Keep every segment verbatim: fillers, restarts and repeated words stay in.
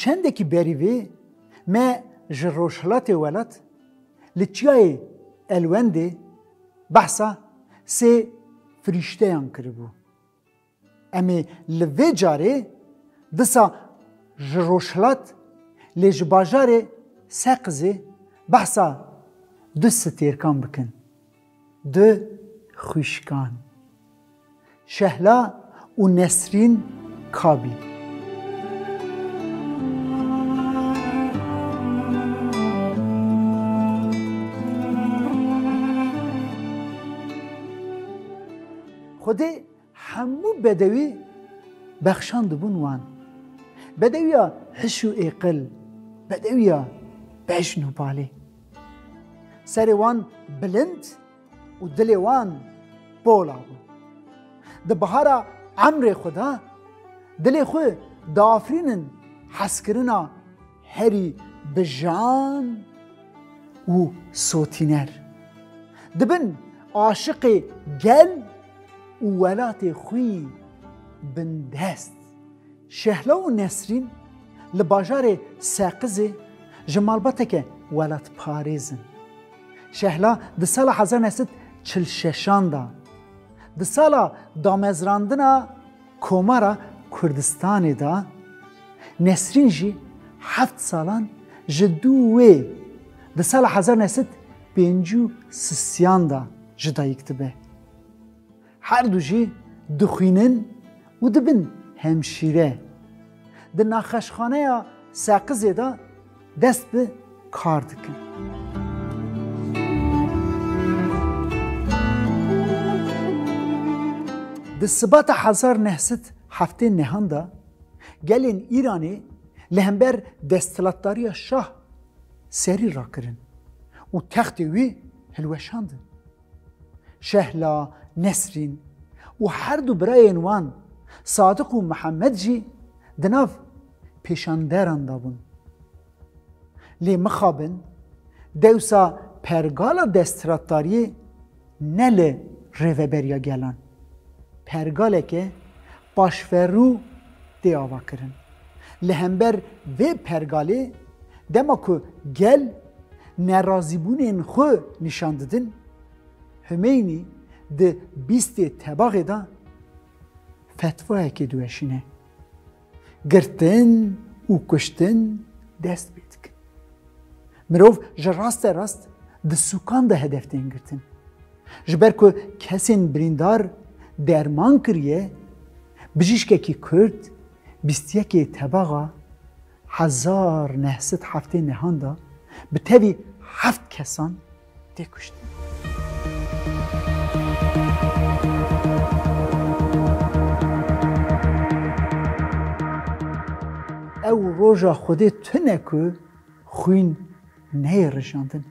Çendekî berî vê me ji rojhilatê welat li çiyayê Elwendê behsa sê firîşteyan kiribû. Em ê li vê carê disa ji rojhilat lê ji bajarê Seqizê behsa du stêrkan bikin. Du xwişkan. Şehla û Nesrîn Kabî. Xwedê hemû bedewî bexşandibûn wan. Bedewiya hiş û êqil, bedewiya bejn û balê. Serê wan bilind û dilê wan pola bû. Di bihara emrê xwe de dilê xwe diafirînin hezkirina herî bijan û sotîner. Dibin aşiqê gel û welatê xwe yî bindest. Şehla û Nesrîn li bajarê Seqizê ji malbateke welatparêz in. Şehla di sala hezar neh sed çil şeşan de, di sala damezrandina Komara Kurdistanê de, Nesrîn jî heft salan ji dû wê di sala hezar neh sed pêncî û sisiyan de ji dayik dibe. Her du jî dixwînin û dibin hemşîre. Di nexweşxaneya Seqizê de dest bi kar dikin. Di Sibata hezar neh sed heftê nehan de gelên Îranê li hember desthilatdariya şah serî rakirin û textê wî hilweşandin. Şehla, Nesrîn û her du birayên wan Sadiq û Mihemed jî di nav pêşanderan de bûn. Lê mixabin, dewsa pergala desthilatdariyê ne li Rêveberiya Gelan, pergaleke paşverû tê avakirin. Li hember vê pergalê, dema ku gel nerazîbûnên xwe nîşan didin, Humeynî di bîstê Tebaxê de fetvayekê diweşîne. Girtin û kuştin dest pê dikin. Mirov ji raste rast di sûkan de hedef tên girtin. Ji ber ku kesên birîndar derman kiriye, bijîşkekî Kurd bîst yekê Tebaxa hezar neh sed heftê nehan de bi tevî heft kesan tê kuştin. Ew roja Xwedê tune ku xwîn neyê rijandin.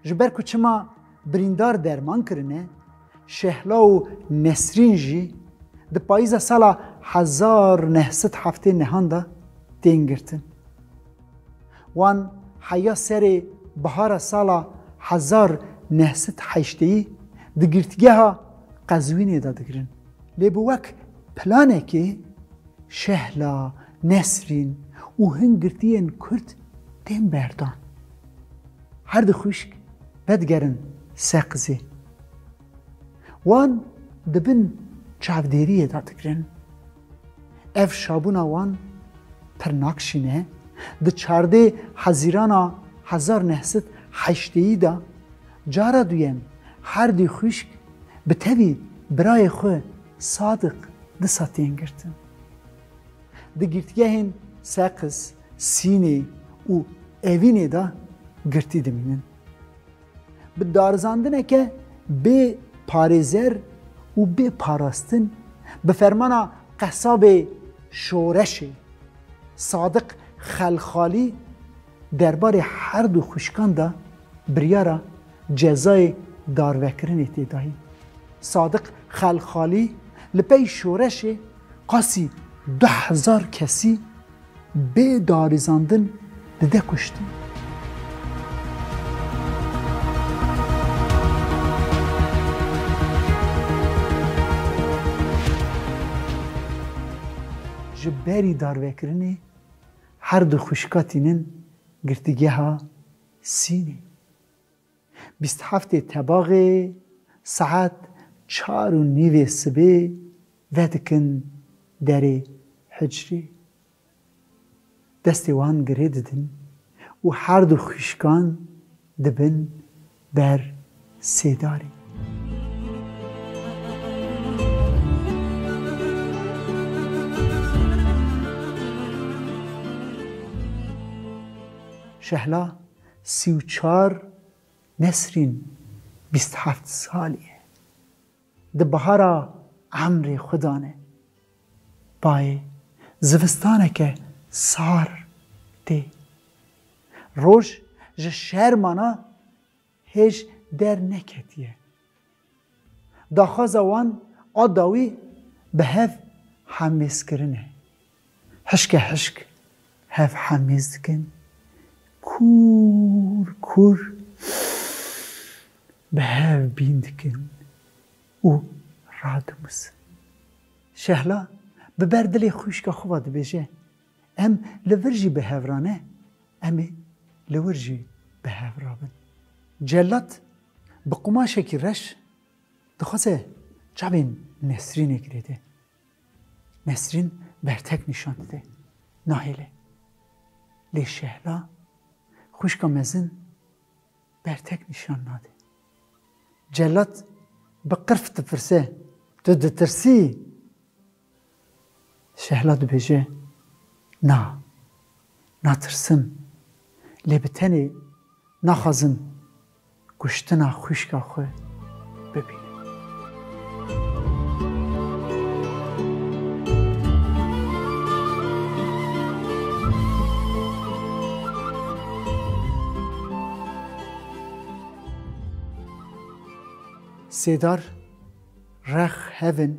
Ji ber ku çima birîndar derman kirine, Şehla û Nesrîn jî di payîza sala hezar neh sed heftê nehan de tên girtin. Wan heya serê bihara sala hezar neh sed heşteyî di girtîgeha Qezwînê de digirin. Lê bi wek planekê Şehla, Nesrîn û hin girtiyên Kurd tên berdan. Her du xwişk vedigerin Seqizê. Wan di bin çavdêriyê de digirin. Ev şabûna wan pir nakşîne. Di çardê Hezîrana hezar neh sed heşteyî de cara duyem her du xwişk bi tevî birayê xwe Sadiq disa tên girtin. Di girtîgehên Seqiz, Sînê û Evînê de girtî dimînin. Bi darizandineke bê parêzer û bê parastin, bi fermana qesabê şoreşê Sadiq Xelxalî derbarê her du xwişkan de biryara cezayê darvekirinê tê dayîn. Sadiq Xelxalî li pey şoreşê qasî du hezar kesî bê darizandin dide kuştin. Ji berî darvekirinê Her du xwişka tînin girtîgeha Sînê. Bîst heftê Tebaxê saet çar û nîvê sibê vedikin derê hicrê. Destê wan girê didin û her du xwişkan dibin ber sêdarê. Şehla sî û çar, Nesrîn bîst heft salî ye. Di bahara emrê xwe de ne. Bayê zivistaneke sar tê. Roj ji şermana hêj derneketiye. Daxwaza wan a dawî bi hev hemêzkirin e. Hişke hişk hev hemêz dikin. Kûr kûr bi hev bîn dikin û radimusin. Şehla bi ber dilê xwişka xwe ve dibêje, em li vir jî bi hev re ne, em ê li wir jî bi hev re bin. Cellat bi qumaşekî reş dixwaze çavên Nesrînê girêde. Nesrîn bertek nîşan dide. Nahêle. Lê Şehla, xwişka mezin, bertek nîşan nade. Cellat bi qirf dipirse, "Tu ditirsî?" Şehla dibêje, "Na, natirsim. Lê bi tenê naxwazim kuştina xwişka xwe bibînim." Sêdar rex hev in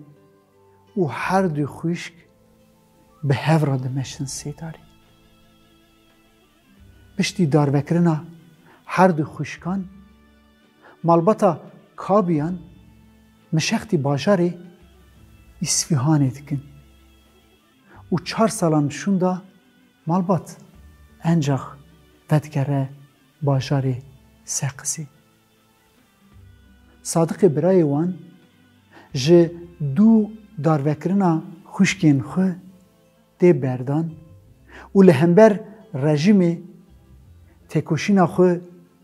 û her du xwişk bi hev re dimeşin sêdarê. Piştî darvekirina her du xwişkan, malbata Kabiyan mişextî bajarê Îsfîhanê dikin û çar salan şûnda malbat encax vedigere bajarê Seqizê. Sadiqê birayê wan ji dû darvekirina xwişkên xwe tê berdan û li hember rejîmê têkoşîna xwe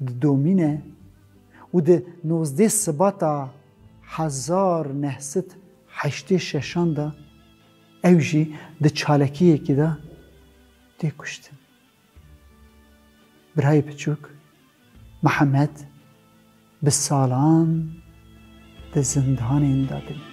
didomîne û di nozdeh Sibata hezar neh sed heştê şeşan de ew jî di çalakiyekê de tê kuştin. Birayê piçûk Mihemed bi salan di zindanên de dimîne.